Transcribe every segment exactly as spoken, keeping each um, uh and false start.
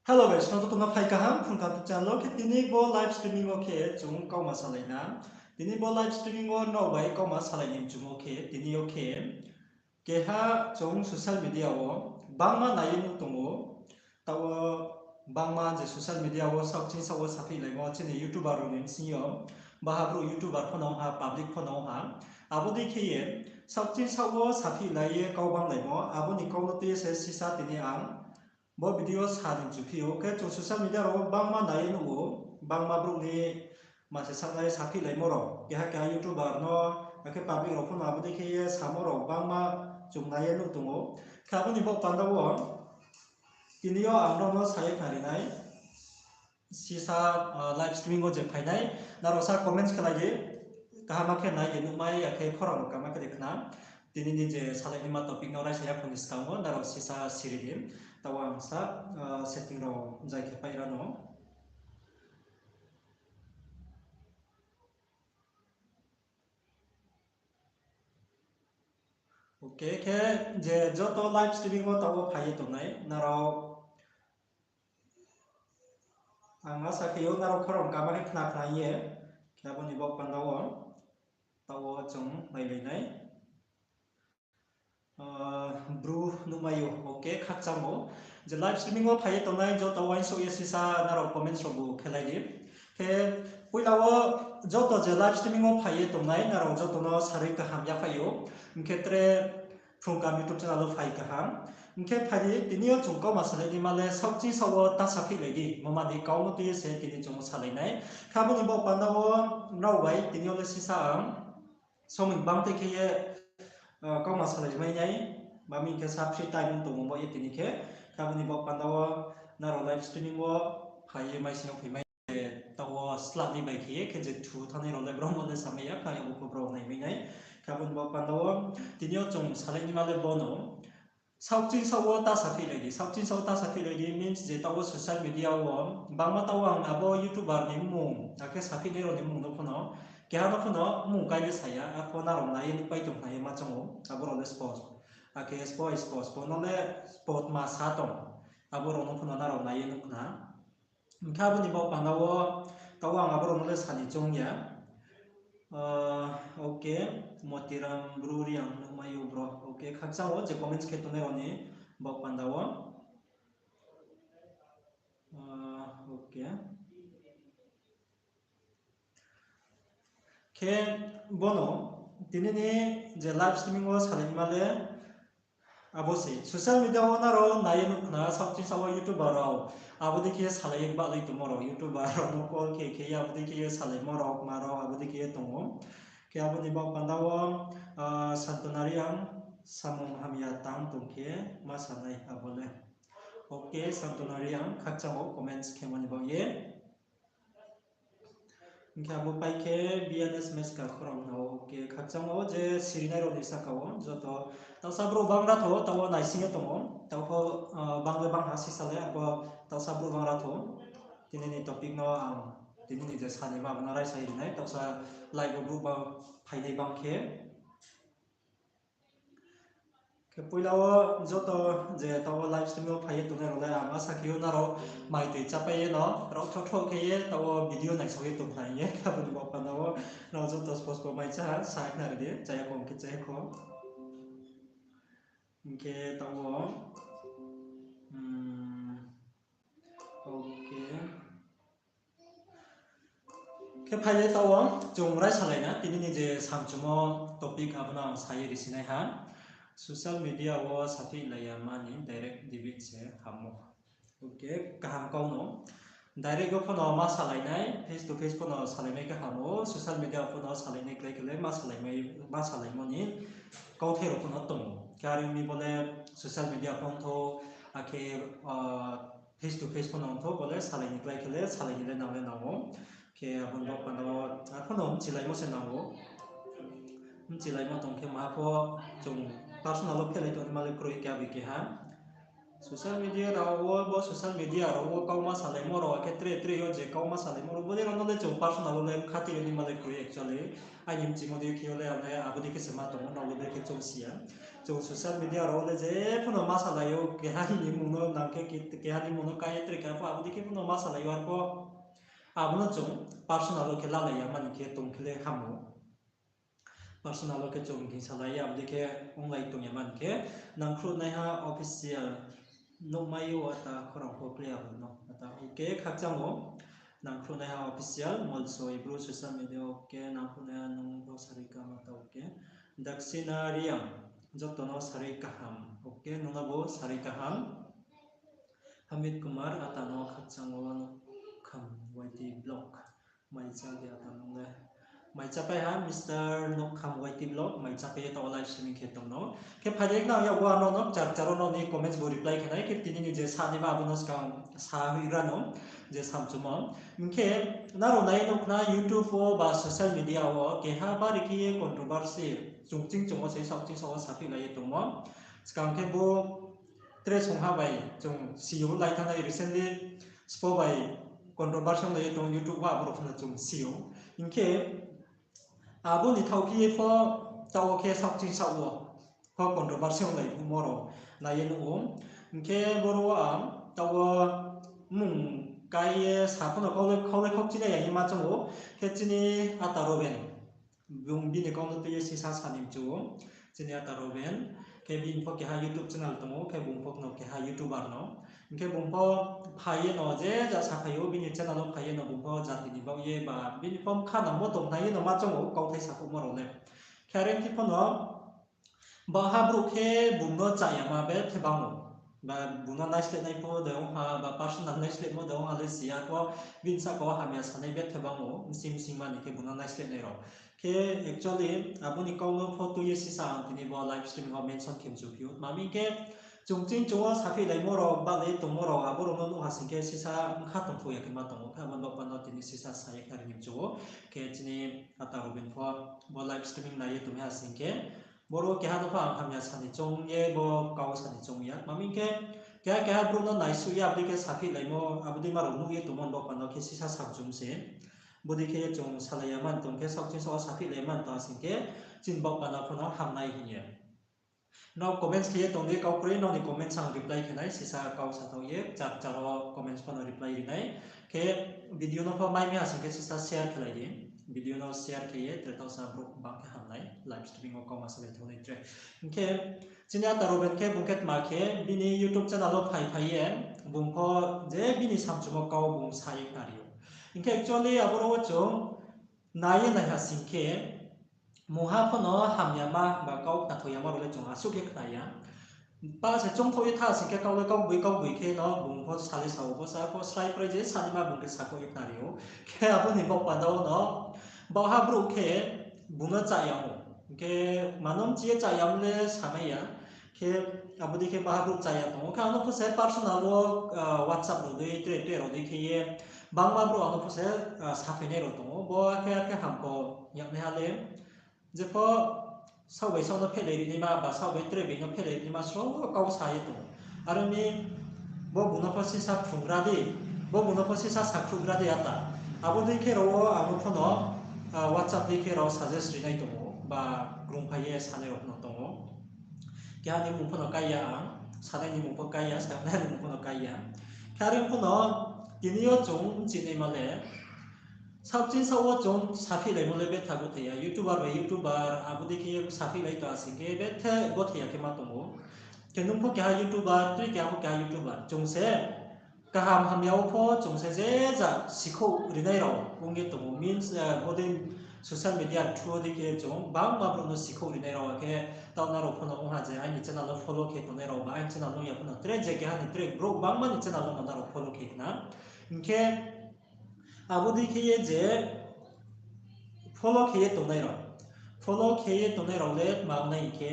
Hello guys, nrao joto no phai kaham Phrung Kaham YouTube channel wo. Khe tini bo live streaming wo khe chung kauma salai na. Tini bo live streaming wo nrao bai kauma salai ni mchumo khe tini yo khe keha chung social media wo bangma nai ye nuh tong ou. Taoh wo bangma je social media wo saohkching saoh wo saphihlaimo chini YouTuber rao ni bsing yo, baha brouh YouTuber pho no ha, public pho no ha. Abo dei khe ye saohkching saoh wo saphihlai ye kau banglaimo, abo ni kau no tui ye se sisa tini ang bo video sa ni mchuphi ou. Khe chung social media rao wo bangma nai ye nuh ou, bangma brouh ni ma se saohnai saphihlaimo rao, keha keha YouTuber no, akhe public rao pho no abo dei khe ye samo rao bangma chung nai ye nuh tong ou. Khe abo ni baoh panda wo tini yo ang nrao no sa ye khnari nai, sisa live streaming wo je phainai, nrao sa comments khelai di, kaham khe nai di nuhmai, akhe khorang rao kaham khe de khna. Tini ni je salai naima topic no raisa ya phone ni skang wo nrao sisa siri di, taoh wo ang sa setting rao jai khe pai ra no. Okay, khe je joto live streaming wo taoh wo phai ye tongnai nrao, ang asa khe ou nrao khorang kaham khe khna khna ye, khe abo ni baoh panda wo taoh wo chung nailai nai. Bru nuhmai ou, okay, khakchang ou. Je live streaming wo phai ye tongnai joto uaingsouh ye sisa nrao comments rao bu khelai di. Khe poila wo joto je live streaming wo phai ye tongnai nrao joto no sarui kaham yaphai ou. Hing khe tre Phrung Kaham YouTube channel wo phai kaham. Hing khe phai di, tini yo chung kauma salai naima le saohkching saoh wo ta saphihlai di, mama ni kau no tui ye se tini chung salai nai. Khe abo ni baoh panda wo nrao bai tini yo le sisa ang somoi bang tei khe ye kauma salai mai nai, ba mi khe sa free time tongmo baoh ye tini khe. Khe abo ni baoh panda wo nrao live streaming wo phai ye mai sing yo phai mai, taoh wo slap ni bai khe ye, khe je thu thanngnai rao le brao no le samai ya, khe abo pho brao nai mai nai. Khe abo ni baoh panda wo tini yo chung salai naima le bo no. Saohkching saoh wo ta saphihlai di, saohkching saoh wo ta saphihlai di means je taoh wo social media wo bangma taoh wo ang abo YouTuber ni mmung, akhe saphihnai rao ni mmung no pho no, keha no pho no mmung kai le sa ya, arpho nrao nai ye nuhpai tong khna ye ma choung ou, abo rao le spo, akhe spo, spo, spo no le spo tma sa tong, abo rao no pho no nrao nai ye nuh khna. Hing khe abo ni baoh panda wo taoh wo ang abo rao no le sa ni choung ya. Okay, Motiram Bru Reang nuhmai ou bro. Okay, khakchang ou je comments khe tongnai rao ni baoh panda wo. Okay. Khe bo no tini ni je live streaming wo salai naima le abo se social media wo nrao nai ye nuh khna, saohkching saoh wo YouTuber rao abo dei khe ye salai ye bahlai tongmo rao, YouTuber rao no call khe khe ye abo dei khe ye salaimo rao, ma rao abo dei khe ye tong ou. Khe abo ni baoh panda wo Santona Reang samung hamya tang tong khe ma sanai abo le. Okay, Santona Reang khakchang ou comments khemo ni baoh ye. Hing khe abo pai khe B N S Meska khorang no, okay, khakchang ou je sirinai rao ni saka wo joto taohsa brouh bangra tho, taoh wo naising ye tong ou, taoh pho bang le bang ha sisa le, abo taohsa brouh bangra tho. Tini ni topic no ang tini ni je sanaima abo no raisa ri nai, taohsa live wo brouh ba phainai bang khe. Khe poila wo joto je taoh wo live stream wo phai ye tongnai rao le ang asa khe ou nrao mai tui chápai ye no, rao throh throh khe ye taoh wo video naisao ye tong khna hing ye, khe abo ni baoh panda wo nrao joto spo spo mai chá ha, sa khnari di, chaya kho hing khe chaya kho. Hing khe taoh wo, okay. Khe phai le taoh wo chung raisalai na, tini ni je samchumo topic abo no ang sa ye risi nai ha. Social media wo saphihlai ya mani direct debate se hammo. Okay, kaham kau no. Direct wo pho no ma salai nai, face to face pho no salai nai khe ham ou, social media pho no salai nai klái khe le ma salaimo ni kauthai rao pho no tong ou. Khe are ong mi bo le social media pho ongthou, akhe face to face pho no ongthou, bo le salai ni klái khe le salai ni le nang le nang ou. Khe abo ni baoh panda wo arphuh no mchilaimo se nang ou. Mchilaimo tong khe maha pho chung personal wo phelai tong ni ma le kroi khe abi keha. Social media rao wo, bo social media rao wo kauma salaimo rao, akhe tre tre yo je kauma salaimo rao, bo dei rao no le chung personal wo le khatui ni ma le kroi actually. Aini mchimo dei khe yo le ang le abo dei khe se ma tong ou, nrao le brekhe chung si ya. chung social media rao le je pho no ma salai ou, keha ni mung no nang khe ki-, keha ni mung no kái ye tre keha pho abo dei khe pho no ma salai ou, arpho abo no chung personal wo khe lalai ya mani khe tong khe le ham ou. Personal wo khe chung gingsalai ya, abo dei khe onglai tong ya mani khe, Nangkhruhnaiha Official, nuhmai ou ata khorang pho kle abo no, ata, okay, khakchang ou. Nangkhruhnaiha Official, Molsoi Bru social media, okay, Nangkhruhnaiha nung bo sari kaham ata, okay. Daksina Reang, joto no sari kaham, okay, nung no bo sari kaham. Hamid Kumar, ata no khakchang ou, Nokham Y T vlog. Maicha de ata nung le. Maicha pai ha, Mister Nokham Y T vlog, maicha pai ye taoh wo live streaming khe tong no. Khe phai di nang ya wa no no, char char wo no ni comments bo reply khe nai, khe tini ni je sa ni ba abo no skang sa hui ra no, je samchumo. Hing khe nrao nai nuh khna YouTube wo ba social media wo keha bari khe ye controversy, chung ching chung wo se saoh ching saoh wo saphi lai ye tongmo. Skang khe bo tre songha bai chung si ou, lai thanngnai recently spo bai controversy onglai ye tong YouTube wo, abo rao pho no chung si ou. Hing khe abo ni thaoh khe ye pho taoh wo khe saoh ching saoh wo pho controversy onglai mo rao nai ye nuh ou. Hing khe boro wo ang taoh wo mung kái ye sa pho no kau le, kau le kau chinai ya hing ma choung ou. Khe chini ata Roben, bung bini kau no tui ye sisa sa ni mchu ou. Chini ata Roben, khe bini pho keha YouTube channel tong ou, khe bung pho no keha YouTuber no. Hing khe bung pho phai ye no je ja saphai ou, bini channel wo phai ye no bung pho jati ni baoh ye ba bini pho bkha nangmo tong nai ye no ma choung ou, kauthai sakhouhmo rao le. Khe are khe pho no, baha brouh khe bung no chaya ma bethe bang ou. Ba bung no naisleh nai pho de ong ha, ba personal naislehmo de ong ha le si ya pho, bini sahka wo hamya sanai bethe bang ou, bsing bsing mani khe bung no naisleh nai rao. Khe actually, abo ni kau no pho tui ye sisa ang tini bo live streaming wo mention khe mchu phi ou. Tma hing khe, chung ching chung wo saphi laimo rao, bahlai tongmo rao, abo rao no nuh ha sing khe sisa bkha tongthou ya khe ma tong ou. Khe abo ni baoh panda tini sisa sa ye khe are ni mchu ou. Khe chini ata Roben pho bo live streaming nai ye tongmai ha sing khe, boro keha no pho ang hamya sa ni choung ye, bo kau sa ni choung ya. Tma hing khe, keha keha brouh no naisuh ye, abo dei khe saphi laimo, abo dei ma rao nuh ye tongmo ni baoh panda khe sisa samchum se. Bodei khe chung salai ya man tong khe, saoh ching saoh wo saphi lai man tong sing khe, chini baoh panda pho no hamnai hing ye. Nrao comments khe ye tong di, kau kroi nrao ni comments ang reply khe nai, sisa kau sathaoh ye, char char wo comments pho no reply ri nai. Khe video no pho mai mi ha sing khe sisa share khe lai di. Video no share khe ye tre taoh sa brouh bang khe ham nai, live streaming wo kauma salai thanngnai tre. Hing khe chini ata Roben khe bung khe tma khe bini YouTube channel wo phai phai ye, bung pho je bini samchumo kau bung sa ye khnari ou. Hing khe actually aboro wo chung nai ye nai ha sing khe, mungha pho no hamyama ba kau khnathoi yama rao le chung asuh khe khna ya. Pa se choungthouh ye tha sing khe kau le kau boi kau boi khe no bung pho sa le sa ou, bo sa pho srai prai je sanaima bung khe sakhouh ye khnari ou. Khe abo ni baoh panda wo no, baha brouh khe bung no chaya ou. Hing khe mano mchi ye chaya mo le samai ya. Khe abo dei khe baha brouh chaya tong ou. Khe ang no pho se personal wo, ah, WhatsApp rao dei, tre tre rao dei khe ye, bangma brouh ang no pho se, ah, saphainai rao tong ou. Bo khe, khe hamko yagnaiha le, jepho saoh bai saoh no phehlai rinaima, ba saoh bai tre bai no phehlai rinaima, sro kau sa ye tong ou. Aro ni bo bung no pho sisa phrungra di, bo bung no pho sisa sakhruhgra di ata. Abo dei khe rao wo ang no pho no, ah, WhatsApp dei khe rao suggest rinai tong ou, ba krungphai ye sanai rao pho no tong ou. Keha ni mung pho no kái ya ang, sanai ni mung pho kái ya, sanai ni mung pho no kái ya. Khe are pho no, tini yo chung bchinaima le, saoh ching saoh wo chung saphi laimo le betha gothai ya, YouTuber bai YouTuber, abo dei khe saphi lai tong sing khe bethe gothai ya khe ma tong ou. Khe nung pho keha YouTuber, tui keha pho keha YouTuber, chung se kaham hamya wo pho chung se je ja sikhouh rinai rao ong ye tong ou, means, eh, bodei social media through dei khe chung bangma brouh no sikhouh rinai rao, akhe taoh nrao pho no ong ha je aini channel no follow khe tongnai rao ba aini channel no ya pho no tre je keha ni tre brouh bangma ni channel no nrao follow khe khna. Hing khe abo dei khe ye je follow khe ye tongnai rao, follow khe ye tongnai rao le tma ong nai hing khe,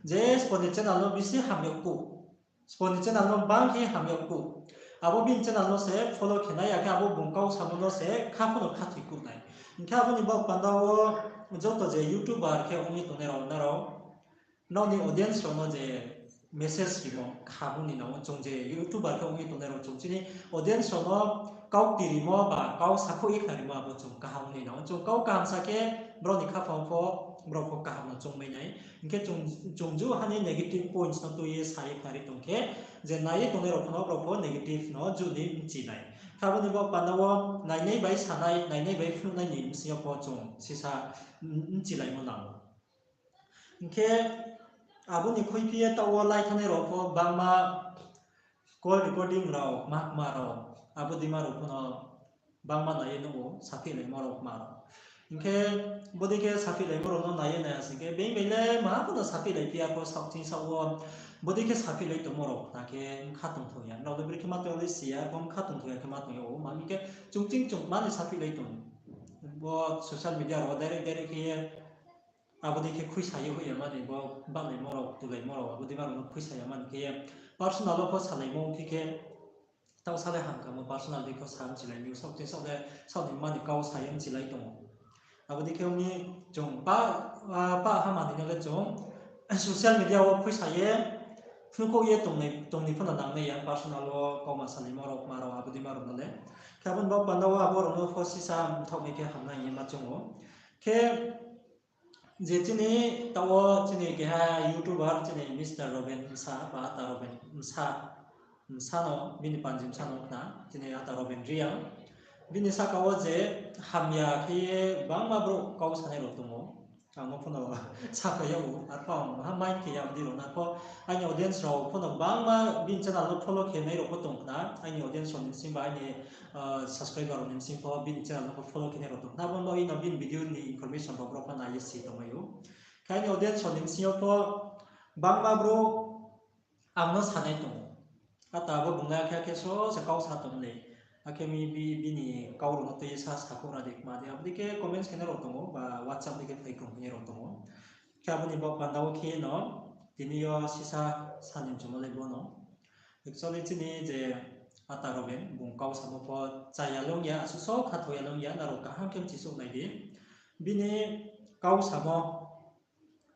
je sbo ni channel no bisi hamya kuh, sbo ni channel no bang khe hamya kuh, abo bini channel no se follow khe nai, akhe abo bung kau samo no se kha pho no khathoi kuh nai. Hing khe abo ni baoh panda wo joto je YouTuber khe ong ye tongnai rao nrao, nrao ni audience rao no je message rimo kaham ong ni nang ou, chung je YouTuber khe ong ye tongnai rao chung chini audience rao no kau kti rimo ba kau sakhouh ye khnarimo abo chung kaham ong ni nang ou. Chung kau kaham sa khe brao ni khaphang pho brao pho kaham no choungmai nai. Hing khe chung, chung ju ha ni negative points no tui ye sa ye khnari tong khe, je nai ye tongnai rao pho no brao pho negative no ju ni bchi nai. Khe abo ni bo panda wo nainai bai sanai, nainai bai phnuhnai ni bsing yo pho chung sisa bchilaimo nang ou. Hing khe abo ni khuiphi ye taoh wo lai thanngnai rao pho bangma call recording rao, kma kma rao, abo deima rao pho no bangma nai ye nuh ou, saphihlaimo rao kma rao. Hing khe bodei khe saphihlaimo rao no nai ye nai ya sing khe, being bai le maha pho no saphihlai phi ya pho saohching saoh wo, bodei khe saphihlai tongmo rao khna khe bkha tongthou ya. Nrao le brekhe ma tong ya le si ya, bo bkha tongthou ya khe ma tong ya ou. Ma hing khe chung ching chung mani saphihlai tong. Bo social media rao direct direct khe ye, abo dei khe khuisa ye hoih ya mani, bo bahlaimo rao, tulaimo rao, abo deima rao no khuisa ya mani khe ye, personal wo pho salaimo ongphi khe, taoh sa le hamkha mo personal dei pho sa mchilai ni, saohching saoh le, saoh ni mani kau sa ye mchilai tong ou. Abo dei khe ong mi chung pa, ah, pa ha mani no le chung social media wo khuisa ye phnuhkhouh ye tongnai, tong ni pho no nangnai ya, personal wo kauma salaimo rao, kma rao, abo deima rao no le. Khe abo ni bo panda wo abo rao no pho sisa mthaoh nai khe hamnai hing ye ma choung ou. Khe je chini taoh wo chini keha YouTuber chini Mister Robin bsa ba ata Robin bsa, bsa no, bini panji bsa no khna, chini ata Robin Reang. Bini sahka wo je hamya khe ye bangma brouh kau sanai rao tong ou. Ang no pho no saphai yag ou, arphuh ang ha mind khe ya bdi rao na pho, aini audience rao pho no bangma bini channel no follow khe nai rao pho tong khna, aini audience rao ni bsing ba aini, ah, subscriber rao ni bsing pho bini channel no pho follow khe nai rao tong khna, abo no ino bini video ni information rao brao pho nai ye si tongmai ou. Khe aini audience rao ni bsing yo pho bangma brouh ang no sanai tong ou. Ata abo bung le akhe akhe so se kau sa tong le. Akhe mi bi-, bini kau rao no tui ye sa sakhouh ra di kma di. Abo dei khe comments khe nai rao tong ou, ba WhatsApp dei khe phai krung khe nai rao tong ou. Khe abo ni bo panda wo khe no, tini yo sisa sa ni mchumo le bo no. Actually chini je ata Robin, bung kau samo pho chaya long ya, asuh so khathoi ya long ya, nrao kaham khe mchisouh nai di. Bini kau samo,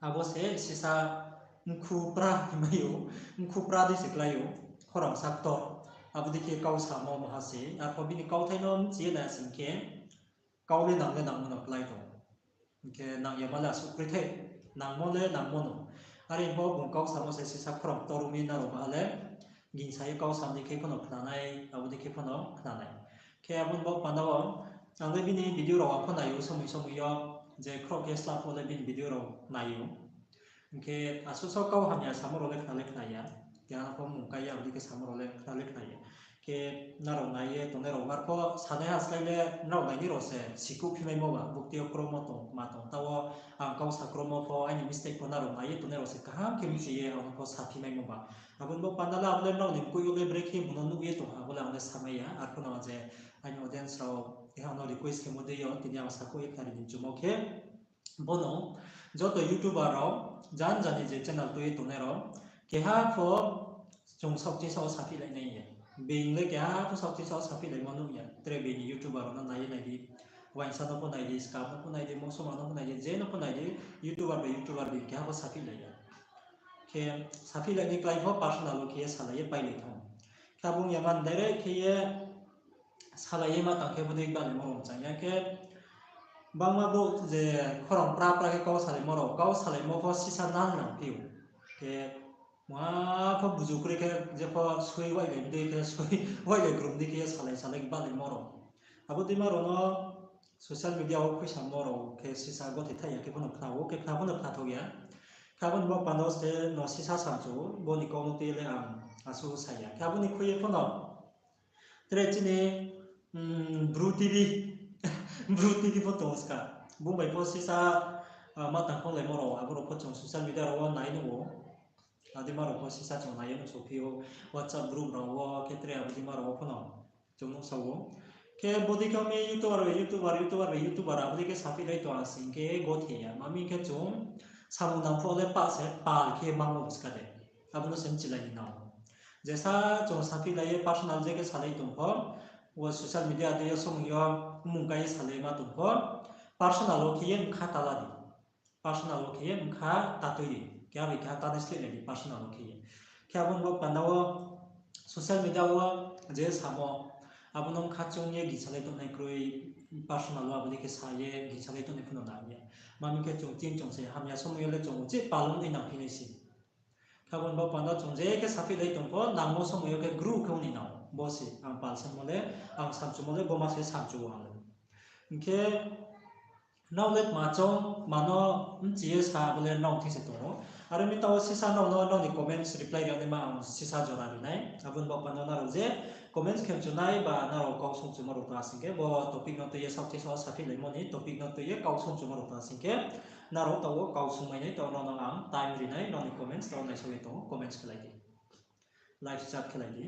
abo se sisa mkhu pra himai ou, mkhu pra dei se klái ou, khorang sa ktor. Abo dei khe kau samo maha se, arphuh bini kauthai no mchi ye nai sing khe, kau le nang le nangmo no klái tong. Hing khe nang ya ma le asuh kroi thai, nangmo le nangmo no. Are pho bung kau samo se sisa khorang ktor ong mi nrao baha le, gingsa ye kau sam dei khe pho no khna nai, abo dei khe pho no khna nai. Khe abo ni bo panda wo, ang le bini video rao ang pho nai ou somoi somoi yo, je khroh khe sla pho le bini video rao nai ou. Hing khe asuh so kau hamya samo rao le khna le khna ya, keha no pho mung kai ya, abo dei khe samo rao le khna le khna ya. Khe nrao nai ye tongnai rao arphuh sanai ha slái le nrao nai ni rao se sikuh phimaimo ba, bukti yo kromo tong, kma tong, taoh wo ang kau sa kromo pho, aini mistake pho nrao nai ye tongnai rao se kaham khe mchi ye ang no pho saphimaimo ba. Abo ni bo panda le abo le nrao ni mkoih yo le brekhe bung no nuh ye tong ha, abo le ang le samai ya, arphuh no je aini audience rao, keha no request khemo dei yo, tini ang sakhouh ye khnari ni mchumo khe, bo no joto YouTuber rao, jan jani je channel tui ye tongnai rao, keha pho chung saohching sao saphihlai nai ya. Being le keha pho saohching sao saphihlaimo nuh ya. Tre being YouTuber rao no nai ye nai di, uaingsa no pho nai di, skam no pho nai di, mosoma no pho nai di, je no pho nai di, YouTuber bai YouTuber being keha pho saphihlai ya. Khe saphihlai ni klái pho personal wo khe ye salai ye pailai thanng. Khe abo ong ya man direct khe ye salai ye ma tang khe bodei balaimo rao mchang ya khe, bangma bo je khorang pra pra khe kau salaimo rao, kau salaimo pho sisa nang nang phi ou. Khe ma pho buju kroi khe, je pho sui wailai bodei khe, sui wailai grum dei khe ye salai salai balaimo rao. Abo deima rao no social media wo khuisamo rao khe sisa gothai thaih ya khe pho no khna ou, khe khna pho no khnathao ya. Khe abo ni bo panda wo se no sisa samchu, bo ni kau no tui le ang asuh sa ya. Khe abo ni khui ye pho no tre chini, mm, Bru TV, Bru TV pho tong ska. Bung bai pho sisa, ah, ma tang khonglaimo rao, abo rao pho chung social media rao wo nai nuh ou. Abo deima rao pho sisa chung nai ye nuhsao phi ou, WhatsApp group rao wo, khe tre abo deima rao wo pho no chung nuhsao ou. Khe bodei khe mi YouTuber bai YouTuber, YouTuber bai YouTuber, abo dei khe saphihlai tong ha sing khe gothe ya. Ma mi khe chung samung nang phuh le pah se pal khe mang ou ska de. Abo no se mchilai ni nang ou. Jesa chung saphihlai ye personal je khe salai tong pho, wo social media dei yo somoi yo mmung kai ye salai ma tong pho, personal wo khe ye bkha ta la di. Personal wo khe ye bkha ta tui di. Keha bai keha ta nai slehlai di personal wo khe ye. Khe abo ni bo panda wo social media wo je samo, Abo no kha chung ye gingsalai tongnai kroi, personal wo abo dei khe sa ye gingsalai tongnai pho no nang ya. Mami khe chung tin chung se hamya somoi yo le chung uchih palong ni nangphi nai se. Khe abo ni baoh panda chung je khe saphi lai tong pho, nangmo somoi yo khe gru khe ong ni nang. Bo se ang pal samo le, ang samchumo le, bo ma se samchu ang le. Hing khe nrao le tma chung mano bchi ye sa bo le nrao thing se tong ou. Are mi taoh sisa nrao no nrao ni comments reply ri naima ang sisa jora ri nai. Abo ni baoh panda nrao je comments khe mchu nai ba nrao kau sungchumo rao ta sing khe bo topic no tui ye saohthe sao saphi laimo ni topic no tui ye kau sungchumo rao ta sing khe nrao taoh wo kau sungmai nai, taoh nrao no ang time ri nai, nrao ni comments taoh naisao ye tong ou, comments khelai di. Live chat khelai di.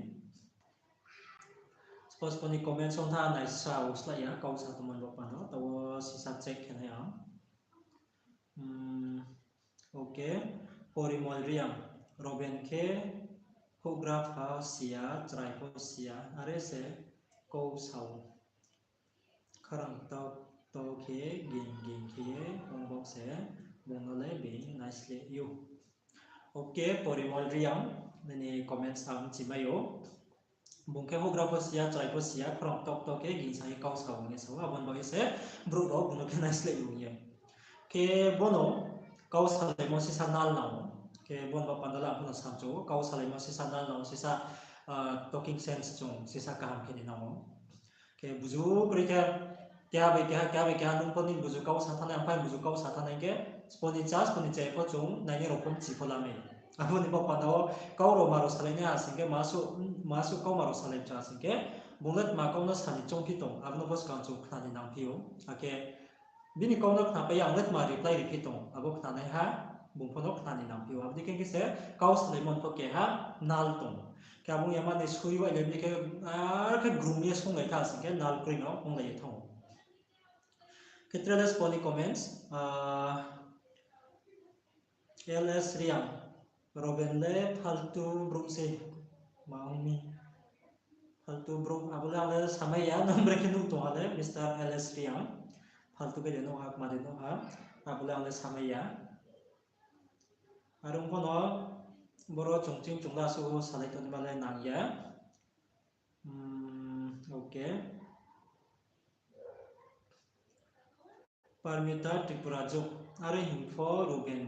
Suppose bo ni comments ong tha naisa wo slái ya, kau sa tongmo ni baoh panda, taoh wo sisa check khe nai ang. Okay, Porimol Reang, Roben khe houhgra pho si ya, chrai pho si ya, are se kau sa ou. Kharang tau tau khe ging ging khe ye ong baoh se bung no le being naisleh ou. Okay, Porimol Reang, nini comments ang chimai ou. Bung khe houhgra pho si ya, chrai pho si ya, kharang tau tau khe ging sa ye kau sa ou hing ye sa ou, abo ni baoh ye se brouh rao bung no khe naisleh ou hing ye. Khe bo no kau salaimo sisa nal nang ou. Khe bo ni baoh panda le ang pho no samchu ou, kau salaimo sisa nal nang ou, sisa talking sense chung sisa kaham khe ni nang ou. Khe buzu kroi khe, keha bai keha, keha bai keha nung pho nini buzu kau sa thanng nai, ang pho buzu kau sa thanng nai khe, sbo ni chá, sbo ni chá pho chung nainai rao pho mchi pho la mi. Abo ni baoh panda wo kau rao ma rao salai nai ha sing khe, ma suh, ma suh kau ma rao salai mchu ha sing khe, bung le tma kau no sa ni choungphi tong, abo no pho skang chung khna ni nangphi ou. Akhe bini kau no khna pai ye ang le tma reply riphi tong, abo khnanaiha bung pho no khna ni nangphi ou. Abo dei khe khe se kau salaimo pho keha nal tong. Khe abo ong ya mani sui wai le bini khe, ar khe grung ye songlai tha sing khe nal kroi no onglai ye thanng ou. Khe tre le sbo ni comments, L S Reang, Roben le phaltu brouh se, ma ong mi. Phaltu brouh, abo le ang le samai ya, nang bre khe nuh tong ha le, Mister L S Reang. Phaltu khe de nuh ha, kma de nuh ha, abo le ang le samai ya. Are ong pho no, boro chung ching chung la suh wo salai tongnaima le nang ya. Okay. Parmita Tripura Juk, are hing pho Roben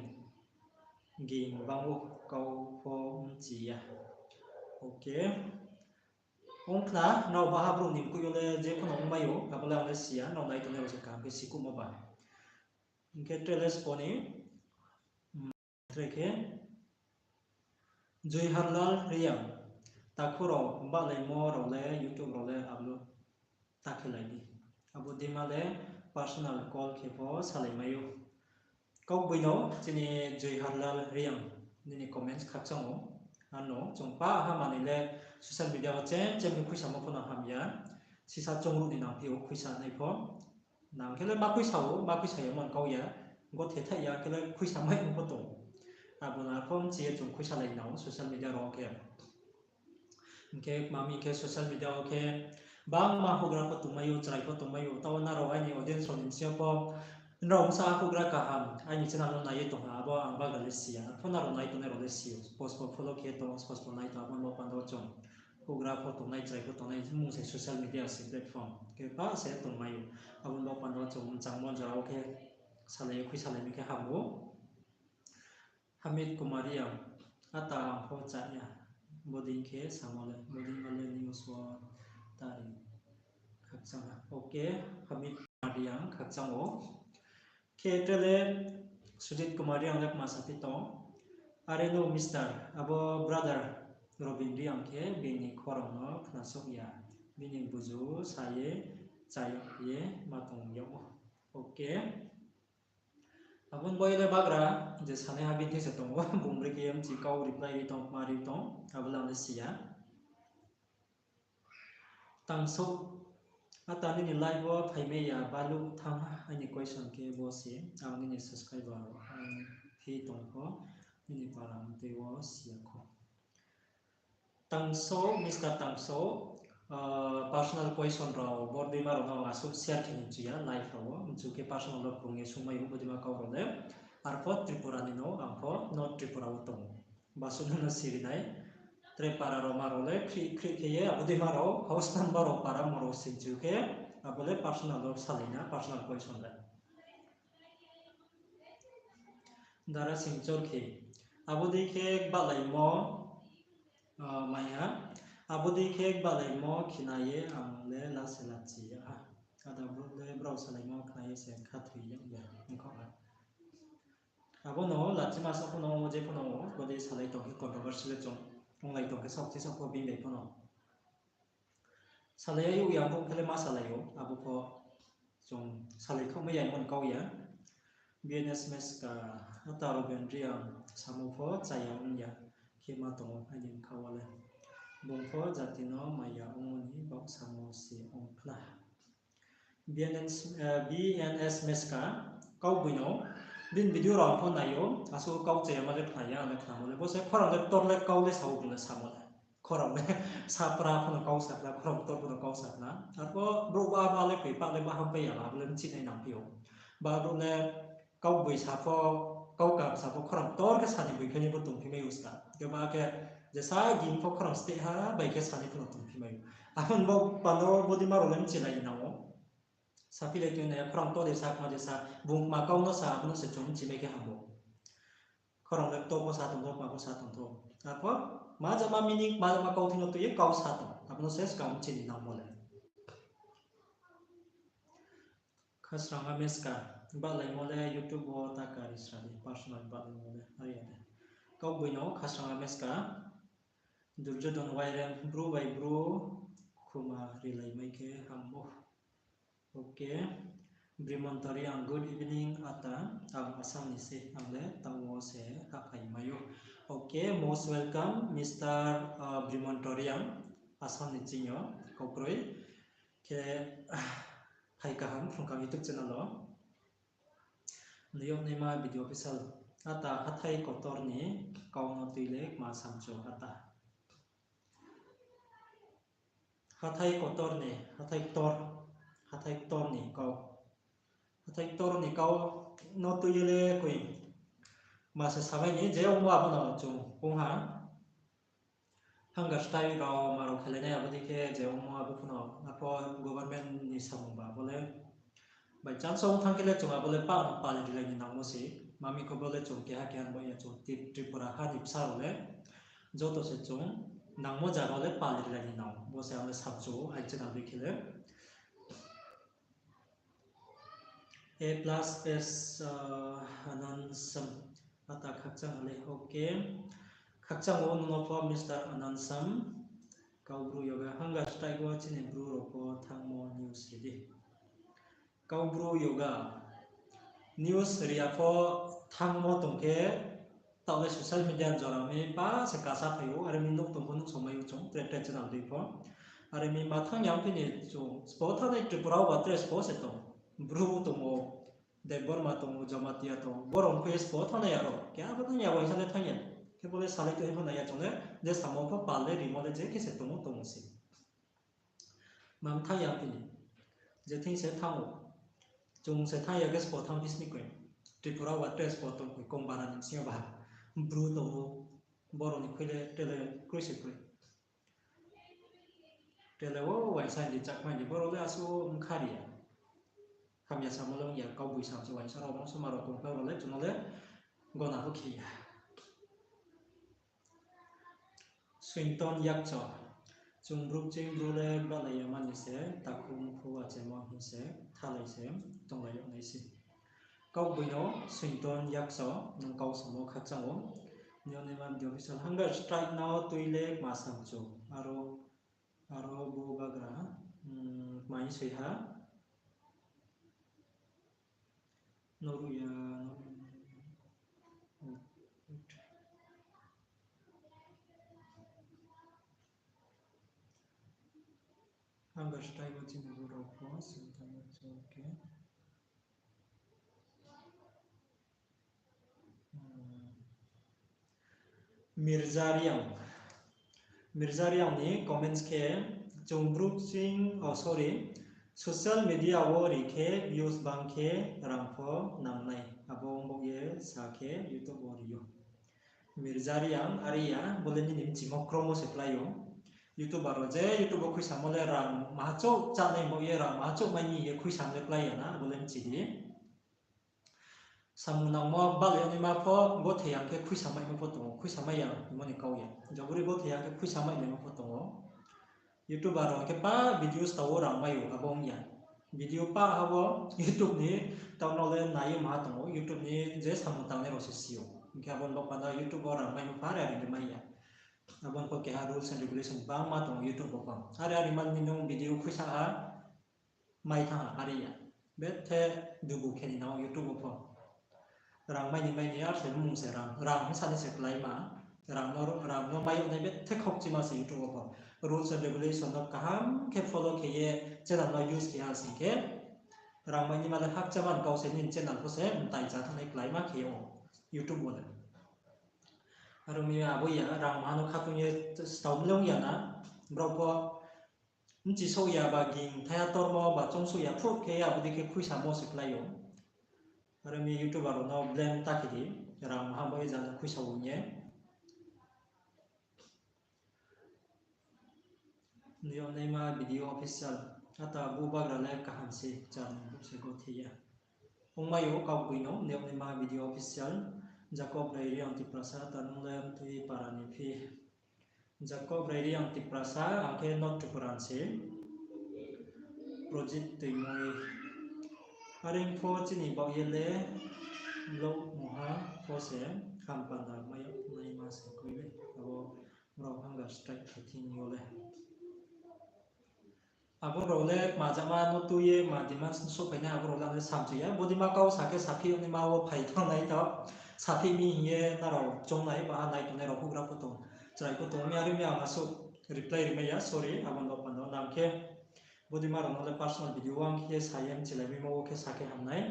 ging bang ou, kau pho mchi ya. Okay. Ong khna, nrao baha brouh ni mkoih yo le je pho no ongmai ou, abo le ang le si ya, nrao nai tongnai rao se kaham khe sikuhmo ba. Hing khe tre le sbo ni, tre khe, Joyharlal Reang, takhu rao bahlaimo rao le YouTube rao le upload ta khe lai di. Abo deima le personal call khe pho salai mai ou. Kaugboino chini Joyharlal Reang, nini comments khakchang ou. Ano chung pa ha manoi le social media wo chem chem khe khuisamo pho no ham ya. Sisa choungruh ni nangphi ou khuisa nai pho. Nang khe le ma khuisa ou, ma khuisa ya mon kau ya. Gothe thaih ya khe le khuisa mai ong pho tong. Abo no arpho mchi ye chung khuisa lai nang ou social media rao khe. Hing khe mami khe social media wo khe bangma houhgra pho tongmai ou, chrai pho tongmai ou, taoh nrao aini audience rao ni bsing yo pho nrao bsa houhgra kaham aini channel no nai ye tong ha, abo ang bagra le si ya. Arpho nrao nai tongnai rao le si ou, post pho follow khe tong, post pho nai tong, abo ni baoh panda wo chung houhgra pho tongnai, chrai pho tongnai, mung se social media se platform khe pa se tongmai ou. Abo ni baoh panda wo chung mchangmo jora wo khe salai ye khuisalai mi khe ham ou. Hamid Kumar Reang, ata ang pho chá ya. Bodei khe samo le, bodei ma le news wo tari khakchang ha. Okay, Hamid Kumar Reang khakchang ou. Khe tre le Sujit Kumar Reang le kma saphi tong. Are no Mister, abo brother Robin Reang khe bini khorang no khnasouh ya. Bini buzu sa ye, chá ye ma tong yag ou. Okay. Abo ni baoh ye le bagra, je sanaiha bini thing se tong ou, bung bre khe mchi kau reply ri tong, ma ri tong, abo le ang le si ya. Tangsouh, ata nini live wo phaimai ya, baluh thanng ha, aini question khe bo se, ang nini subscriber, ang phi tong pho, nini para mtui wo si ya kho. Tangsouh, Mister Tangsouh, personal question rao, bordeima rao no asuh share khe ni mchu ya, live rao wo, mchu khe personal wo krung ye sungmai ou, bodima kau rao le, arpho Tripura ni no, ang pho North Tripura wo tong ou. Basuh no no siri nai, Tre para rao ma rao le khrih khrih khe ye, abo dei ma rao, house number rao para mo rao singchu khe, abo le personal rao salai na, personal question le. Dara singchor khe, abo dei khe balaimo, ah, maya, abo dei khe balaimo khina ye ang le la se la chi ya ha. Ada brouh le brao salaimo khna ye se khathoi ya ya, ongkha ha. Abo no lachima sa pho no, je pho no, bo dei salai tong khe controversy le chung, onglai tong khe saoh thi saoh pho bini bai pho no. Salai ya ou ya, bo khe le ma salai ou, abo pho chung salai khaoh mai ya, mon kau ya. B N S Meska, ata Ruben Reang samo pho chaya ong ya, khe ma tong ou, aini bkha wo le. Bung pho jati no maya ongmo ni baoh samo se ong khna. B N S, eh, B N S Meska, kau boi no, bini video rao pho nai ou, asuh kau chaya ma le khna ya, ang le khnamo le. Bo se khorang le ktor le kau le sa ou, bung le samo le. Khorang le sapra pho no kau sakhna, khorang ktor pho no kau sakhna. Arpho brouh ba ba le koi pa le ba ham pai ya la, abo le bchi nai nang phi ou. Ba brouh le kau boi sa pho, kau kam sa pho, khorang ktor khe sa ni boi khe ni pho tongphi mai ou ska. Khe ba khe jesa gini pho khorang steh ha bai khe sa ni pho no tongphi mai ou. Abo ni bo panda wo bo dei ma rao le bchi nai nang ou. Saphi le tui nai ya, khorang ktor de sa, kma de sa, bung kma kau no sa, abo no se chung bchi mai khe ham ou. Khorang le ktor pho sa tong thou, kma pho sa tong thou. Arpho, ma jama meaning, ma jama kauthai no tui ye kau sa tong. Abo no se skang bchi ni nangmo le. Khasrangma Meska, balaimo le YouTube wo ta kari sra di, personal balaimo le, are ya de. Kau boi no Khasrangma Meska, Durjodon Wairem, bru bai bru khuma rilai mai khe ham ou. Okay. Brimontoriang, good evening, ata, ang Assam ni se, ang le taoh wo se haphai mai ou. Okay, most welcome, Mister, uh, Brimontoriang, Assam ni ching yo, kau kroi. Khe, hai kaham, phrung kaham YouTube channel wo. Nuyag naima video official, ata hathái kotor ni kau no tui le kma samchu ata. Hathái kotor ni, hathái ktor, hathái ktor ni kau. Hathái ktor ni kau no tui ye le koi ma se samai ni je ongmo abo no chung ong ha. Hunger strike rao ma rao khelai nai abo dei khe je ongmo abo pho no, arpho government ni samung ba abo le. By chance ong thanng khe le chung abo le pa no pal rilai ni nangmo se. Mami khe bo le chung keha keha ni bo ya chung Tri-, Tripura ha ni bsa rao le. Joto se chung nangmo zaga le pal rilai ni nang. Bo se ang le samchu ou, aini channel dei khe le. A plus S, uh, Anansam. Ata khakchang le, okay. Khakchang ou nung no pho Mister Anansam. Kaubru yoga hunger strike wo chini bru rao pho thanngmo news ri di. Kaubru yoga news ri ya pho thanngmo tong khe, taoh le social media jora mi pa se kasa phai ou, are mi nuh tong pho nuh somai ou chung, tre tre channel dei pho. Are mi ma thanng ya phi ni chung, sbo thanngnai Tripura wo ba tre sbo se tong. Bru tong ou, Debbarma tong ou, Jamatia tong ou, borok pho sbo thanngnai ya rao. Keha pho thanng ya, waisa le thanng ya. Khe bo le salai tui pho nai ya chung le, je samo pho pal le rimo le je khe se tong ou, tong ou se. Mam thanng ya phi ni. Je thing se thanng ou. Chung se thanng ya khe sbo thanng phi sni koi. Tripura wo tre sbo tong koi, kong bara ni sing yo ba. Bru tong ou, borok ni khui le, tre le kroi se kroi. Tre le wo waisa di chakmai di, borok le asuh mkha ri ya. Hamya samo le ong ya, kauboi sam se waisa rao, mosoma rao, tongphla rao le, chung no le gona pho khe ya. Suington Yakcho, chung bru kching bru le balai ya mani se, takhu mkhu achemo hing se, thalai se, tonglai yag nai se. Kauboi no Suington Yakcho, nung kau samo khakchang ou. Nini ma video official hunger strike no tui le kma samchu. Aro, aro bo bagra, mm, kma hing soi ha. Noruh ya, noruh ya. Hunger strike wo chini bru rao pho, Suington Yakcho, okay. Hmm. Mirza Reang. Mirza Reang ni comments khe, chung bru kching, oh, sorry, social media wo ri khe views bang khe rang pho nangnai. Abo ongbaoh ye sa khe YouTube wo ri ou. Mirza Reang, are ya, bo le nini mchimo kromo se klái ou. YouTuber rao je YouTube wo khuisamo le rang maha chouh chánai bo ye rang maha chouh mai ni ye khuisamo le klái ya na, bo le mchi di. Samung nangmo bal yagnaima pho, bo thei ya khe khuisa maimo pho tong ou, khuisa mai ya hingmo ni kau ya. Jabori bo thei ya khe khuisa mai naimo pho tong ou. YouTuber rao khe pa video stao wo rang mai ou, abo ong ya. Video pa ha bo YouTube ni taoh no le nai ye maha tong ou, YouTube ni je samung tangnai rao se si ou. Hing khe abo ni baoh panda YouTube wo rang maimo pho are ari ni mai ya. Abo ni pho keha rules and regulation bangma tong ou YouTube wo pho. Are ari man ni nung video khuisa ha, mai thanng ha, are ya. Bethe dugu khe ni nang ou YouTube wo pho. Rang mai ni mai ni ar se mung se rang, rang hing sa ni se kláima. Rang no, rang no mai yag nai bethe khaukchima se YouTube wo pho. Rules and regulation no kaham khe follow khe ye channel no use khe ha sing khe, rang mai ni ma le hakcha man kau se nini channel pho se mtai cha thanngnai kláima khe ou YouTube wo le. Aro mi abo ya rang maha no khatung ye stao mlong ya na, brao pho mchisouh ya ba ging thaiha tormo ba choungsouh ya phuh khe abo dei khe khuisamo se klái ou. Aro mi YouTuber rao no blame ta khe di, rang maha bo ye jang khuisa ong ye. Niyok naima video official, ata bubagra le kaham se char ni buk se gothi ya. Ongmai ou kaugboino niyok naima video official, Jacob Rai Reang Tiprasa, ata nung le mthui para ni phi. Jacob Rai Reang Tiprasa, ang khe North Tripura ni se. Projit Toimoi. Are pho chini baoh ye le, blog mungha pho se, ham panda mai yag naima se koi le, abo brao hunger strike khe thing yo le. Abo rao le kma jama no tui ye ma demand souhphai nai, abo rao le ang le samchu ya. Bodei ma kau sa khe saphi yag naima wo phai thanng nai tao. Saphi mi hing ye nrao choung nai, baha nai tongnai rao houhgra pho tong, chrai pho tong mi, are mi ang asuh reply ri mai ya, sorry, abo ni baoh panda nang khe. Bodei ma rao no le personal video wo ang khe sa ye mchilai maimo wo khe sa khe ham nai.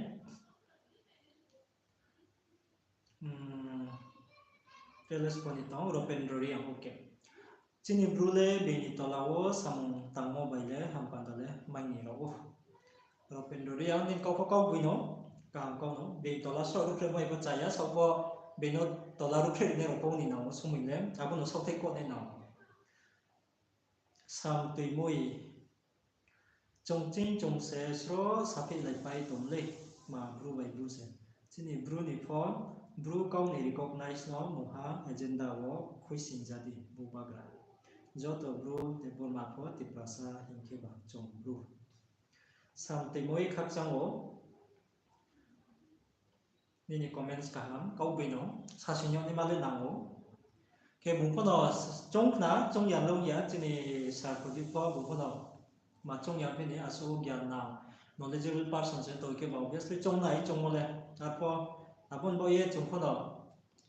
Teles pho ni tong, Ropendro Reang, okay. Chini bru le being ni tola wo samung tangmo bai le ham panda le mai ni rao ou. Ropendro Reang, nini kau pho kaugboino, kaham kau no, being tola sroh ruhphreh mai pho cha ya, saoh pho being no tola ruhphreh rinai rao pho ni nang ou, somoi le abo no saohthai koh nai nang ou. Sam Toimoi. Chung ching chung se sroh saphi laipai tong le, ma bru bai bru se. Chini bru ni pho, bru kau ni recognize no mungha agenda wo khuisoing ja di, bubagra. Joto bru Debbarma pho Tiprasa hing khe ba chung bru. Sam Toimoi khakchang ou. Nini comments kaham, kaugboino, sasing yag naima le nang ou. Khe bung pho no choung khna, choung ya long ya, chini sir Pradip pho bung pho no ma choung ya phi ni asuh gyan nang, knowledgeable person se toi khe ba obviously choung nai, choungmo le. Arpho, abo ni baoh ye chung pho no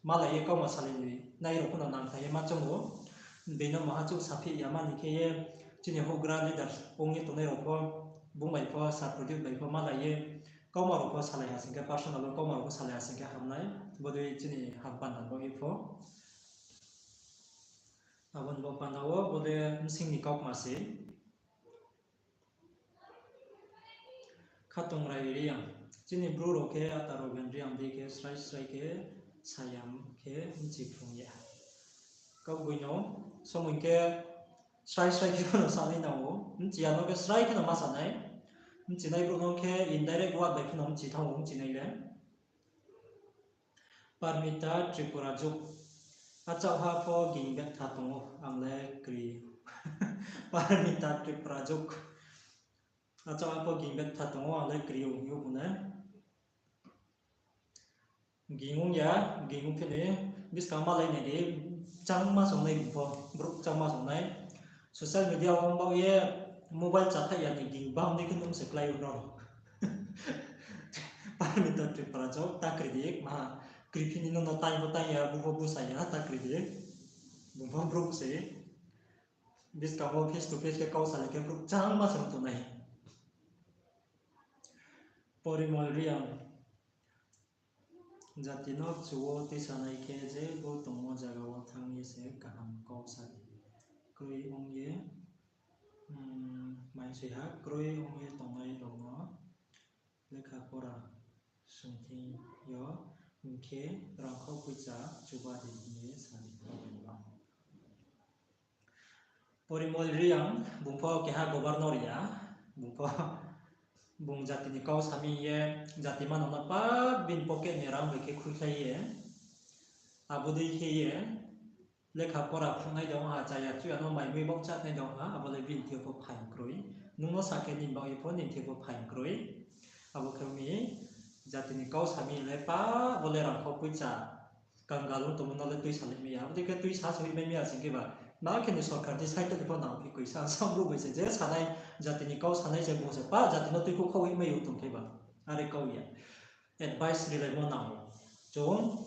malai ye kauma salai nai rao pho no nang thai ye ma choung ou. Being no maha chouh saphi ya ma ni khe ye chini houhgra leaders ong ye tongnai rao pho, bung bai pho, sir Pradip bai pho malai ye kauma rao pho salai ha sing khe, personal wo kauma rao pho salai ha sing khe ham nai, bodei chini ham panda baoh ye pho. Abo ni baoh panda wo bodei bsing ni kaukma se. Khatungrai Reang. Chini bru rao khe ata Roben Reang dei khe srai srai khe sayam khe bchi phrung ya. Kaugboino, somoi khe srai srai khe no sanai nang ou. Bchi ya no khe srai khe no ma sa nai. Bchinai brouh no khe indirect word bai khe no bchi thanng ou, bchinai le. Parmita Tripura juk. Achouhha pho ging betha tong ou, ang le kri. Parmita Tripura juk. Achouhha pho ging betha tong ou, ang le kri ou hing ou bung le. Ging ong ya, ging ong phi ni, buskang malai nai di, changma songnai bung pho, brouh changma songnai. Social media wo ong baoh ye mobile chathaih ya ni ging bam dei khe nung se klái ou no. Parmita Tripura juk, ta kri di, ma kri phi ni no no tang pho tang ya, bu pho bu sa ya, ta kri di. Bung pho brouh se. Buskang wo face to face khe kau salai khe brouh changma se tongnai. Porimol Reang. Jati no kchu wo tuisanai khe je bo tongmo zaga wo thanng ye se kaham kau sa di. Kroi ong ye, mm, mai soi ha, kroi ong ye tongnai rao no lekha pora sungthing yo, Hing khe rangkhau poicha chuba di hing ye sa di. Porimol Reang, bung pho keha governor ya, bung pho, bung jati ni kau sami ye, jati manang no pa bini pocket ni rang bai khe khuikhlai ye, abo dei khe ye, lekha pora phrungnai dong ha, chaya chuya no mai mui bokcha nai dong ha, abo le bini thing yo pho phaing kroi. Nung no sa khe nini baoh ye pho nini thing yo pho phaing kroi. Abo khe mi jati ni kau sami le pa, abo le rangkhau poicha kangal ong tongmo no le tuisa lai mai ya. Abo dei khe tuisa se hoih mai mi ya sing khe ba, ma khe ni sorkar di side ni pho nang phi koi sa, sa brouh bai se je sanai, jati ni kau sanai se bung se pa jati no tuikhouh khouh hoih mai ou tong khe ba. Are kau ya. Advice rilaimo nang ou. Chung,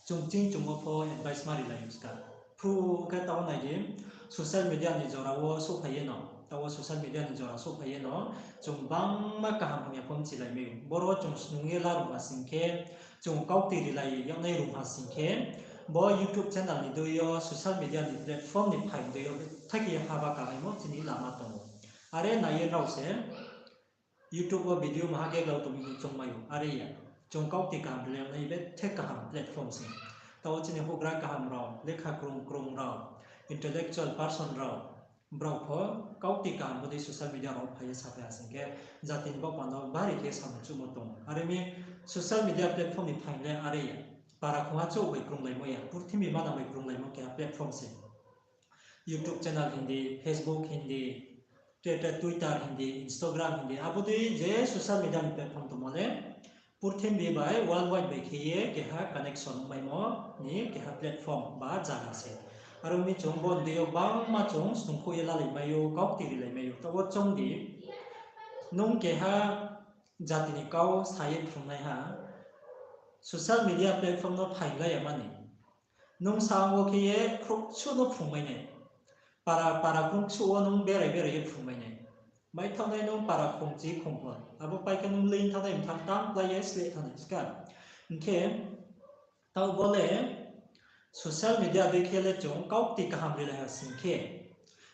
chung ching chung wo pho advice ma rilai ou ska. Phru khe taoh nai di, social media ni jora wo souhphai ye no, taoh wo social media ni jora souhphai ye no, chung bangma kaham hamya pho mchilai mai ou. Boro chung snung ye larung ha sing khe, chung kaukti rilai ye yagnai rung ha sing khe, bo YouTube channel ni dei yo, social media ni platform ni phaing dei yo, thai khe ye haba kalaimo chini lama tong ou. Are nai ye nrao se, YouTube wo video maha khe glau tong mi hing choung mai ou, are ya. Chung kaukti kaham rilai nai bethe kaham platform se. Taoh wo chini houhgra kaham rao, lekha krung krung rao, intellectual person rao, brao pho kaukti kaham bodei social media rao phai ye saphai ha sing khe, jati ni baoh panda bari khe samung chuhmo tong. Are mi social media platform ni phaing le are ya. Para khongha chouh bai krunglaimo ya, purthimbi manang bai krunglaimo keha platform se. YouTube channel hing di, Facebook hing di, Twitter, Twitter hing di, Instagram hing di, abo dei je social media ni platform tongmo le, purthimbi bai worldwide bai khe ye keha connection ongmaimo ni keha platform ba zaga se. Aro mi chung bo ni dei yo bangma chung snungkhouh ye lalai mai ou, kaukti rilai mai ou. Taoh wo choung di, nung keha jati ni kau sa ye phrungnaiha, social media platform no phaing lai ya mani. Nung sa ang wo khe ye khrouhsuh no phrungmai nai. Para, para khrouhsuh wo nung berai berai ye phrungmai nai. Maithaohnai nung para khongchi khongpho. Abo pai khe nung leing thanngnai mthang tang klái ye sleh thanngnai ska. Hing khe, taoh bo le social media dei khe le chung kaukti kaham rilai ha sing khe,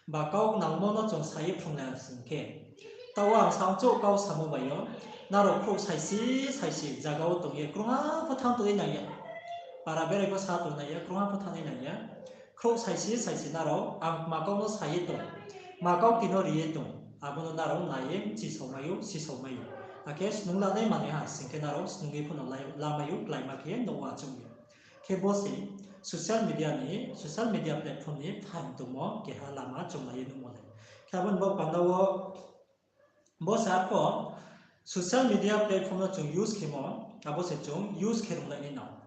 ba kau nangmo no chung sa ye phrunglai ha sing khe, taoh wo ang sa ang chouh kau samo bai yo, nrao khrouh saisi saisi zaga wo tong ye krungha pho thanng tong ye nang ya. Para berai pho sa tong nang ya, krungha pho thanng ye nang ya. Khrouh saisi saisi nrao ang ma kau no sa ye tong, ma kaukti no ri ye tong, abo no nrao nai ye mchisao mai ou, sisao mai ou. Akhe snung lanai manoi ha sing khe nrao snung ye pho no lai, lamai ou, kláima khe ye nouh achouh ye. Khe bo se social media ni, social media platform ni phaing tongmo keha lama chung lai ye nuhmo le. Khe abo ni baoh panda wo bo se arpho social media platform no chung use khemo, abo se chung use khe runglai nai nang.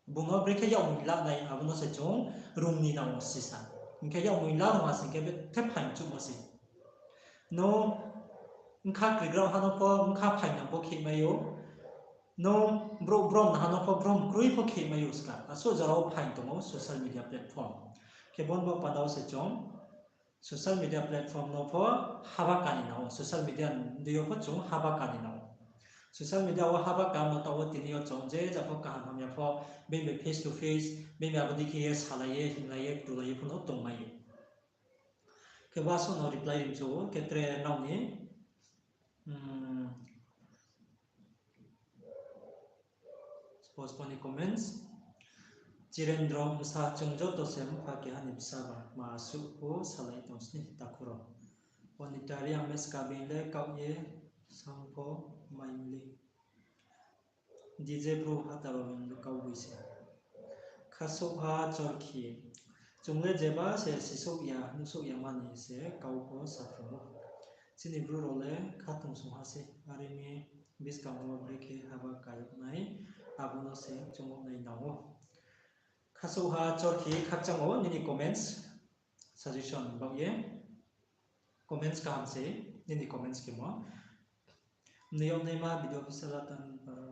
Bung no brekhe yakmoi lanai, abo no se chung rung ni nang ou sisa. Hing khe yakmoi la rung ha sing khe bethe phaing chuhmo se. Nung bkha krigrao ha no pho, bkha phaing nang pho khemai ou. Nung brouh brom na ha no pho, brom kroi pho khemai ou ska. Asuh jora wo phaing tong ou social media platform. Khe bo ni baoh panda wo se chung social media platform no pho haba kani nang ou, social media dei yo pho chung haba kani nang ou. Social media wo haba kamo taoh wo tini yo chung je ja pho kaham hamya pho, bini bai face to face, bini abo dei khe ye salai ye, hinglai ye, tulai ye pho no tongmai ou. Khe bo asuh no reply ri mchu ou, khe tre nrao ni, hmm, Suppose ni comments. Chirendro bsa, chung joto se mpha keha ni bsa ba, ma asuh pho salai tong sni takhu rao. Onita Reang, meska being le kaoh ye sang pho mai mli. D J Bru hataro being le kau boi se. Khasouhha Chorkhi, chung le jeba se sisouh ya, nuhsouh ya mani se kau pho saphrung ou. Chini Bru rao le khatungsung ha se, are mi buskang wo brekhe haba kayag nai, abo no se chung nai nang ou. Khasouhha Chorkhi, khakchang ou nini comments, suggestion baoh ye. Comments kaham se, nini comments khemo. Mni yagnaima video official atan para,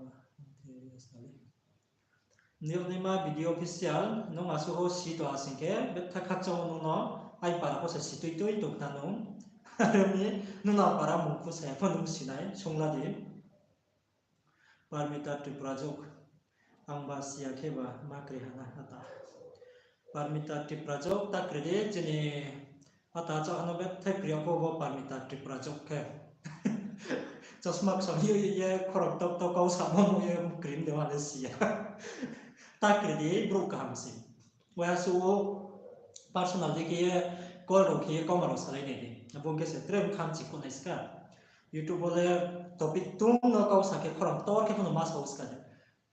mni yagnaima video official, nung asuh wo si tong ha sing khe, betha khakchang ou nung no, ai para pho se si tui tui tong khna nung. Are mi, nung no para mungkhu saya pho nung si nai, sungla di. Parmita Tripurajok, ang ba si ya khe ba ma kri ha na ata. Parmita Tripurajok, ta kri di, chini ata chá ha no bethe kri ya pho bo Parmita Tripurajok khe. Chosma ksom ye, ye khorang tor tor kau samo mo ye krim de ma le si ya. Ta kri di, brouh kaham se. Waiha su personal dei khe ye call rao khe ye kauma rao salai nai di. Abo ong khe se tre bkham chi kho nai ska. YouTube wo le topic tungmo kau sa khe khorang tor khe pho no ma sa ou ska de.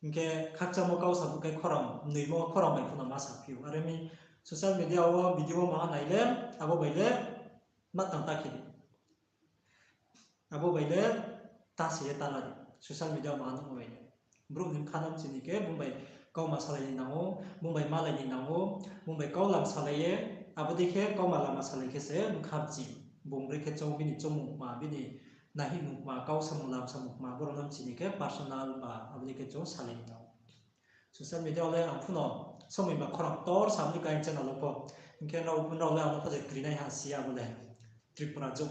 Hing khe khakchangmo kau sa phuh khe khorang mnoimo khorang bai pho no ma sa phi ou. Are mi social media wo video wo ma nai le, abo bai le ma tang ta khe di. Abo bai le ta se ye ta la di. Social media wo ma nuhmo bai le. Brouh ni bkha no chini khe bung bai kauma salai ni nang ou, bung bai malai ni nang ou, bung bai kau lam salai ye, abo dei khe kauma lama salai khe se bkham chi. Bung brekhe choung bini choungmung kma, bini naihihmung kma, kau samung lam samung kma, brouh no chini khe personal ba abo dei khe chung salai ni nang ou. Social media wo le ang phuno somoi ba khorang tor sam ni kain channel wo pho. Hing khe nrao, nrao le ang no pho de kri nai ha si ya bo le. Tripura Juk.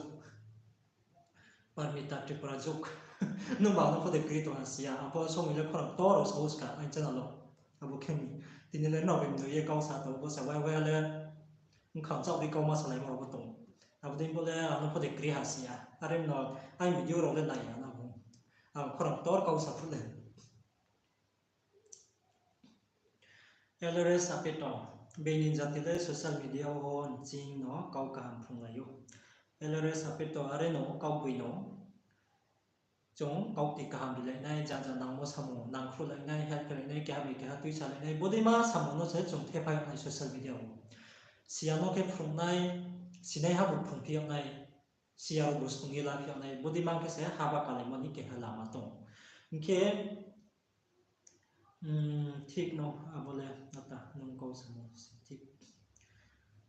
Parmita Tripura Juk. Nung ba ang no pho de kri tong ha si ya. Ang pho somoi le khorang tor rao sa ou ska aini channel wo. Abo khe mi. Tini le nrao bai mnoi ye kau sa tong bo sa wai wai le. Bkham chaoh di kauma salaimo rao bo tong. Abo dei bo le ang no pho de kri ha si ya. Are no aini video rao le nai ya na bo. Ang khorang tor kau sa phuh le. L R S Apeto, bini jati le social media wo nching no kau kaham phrunglai ou. L R S Apeto, are no kaugboino chung kaukti kaham rilai nai, ja ja nangmo samung nangkhruhlai nai, help khelai nai, keha bai keha tuisalai nai, bodeima samung no se chung thephai nai social media wo. Si ya no khe phrungnai, sinaiha bo phrungphi yag nai, si ya bo snung ye laphi yag nai, bodeima khe se haba kalaimo ni keha lama tong. Hing khe, thik no, abo le ata nung kau samo se thik.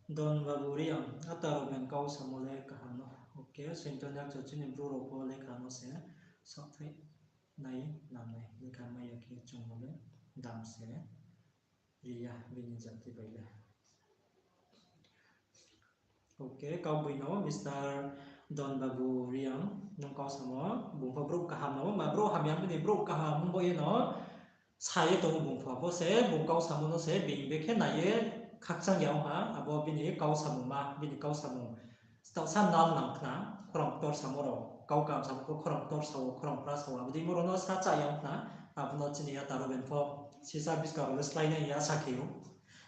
Don Babu Reang, ata Ruben kau samo le kaham no. Okay, Sointonya Chochini bru rao pho lekha no se saohthai nai, lam nai, lekha mai ya khe chung no le dam se ri ya bini jati bai le. Okay, kaugboino Mister Don Babu Reang, nung kau samo, bung pho brouh kaham no, ma brouh hamya bini brouh kaham bo ye no, sa ye tong bung pho, abo se bung kau samo no se, bini bekhe nai ye khakchang ya ong ha, abo bini kau samungma, bini kau samung. Taohsa nal nang khna, khorang ktor samo rao, kau kaham samo pho khorang ktor sa ou, khorang pra sa ou, abo deimo rao no sa cha ya ong khna, abo no chini ya ta Ruben pho, sisa buskang rao le slái nai ya sa khe ou,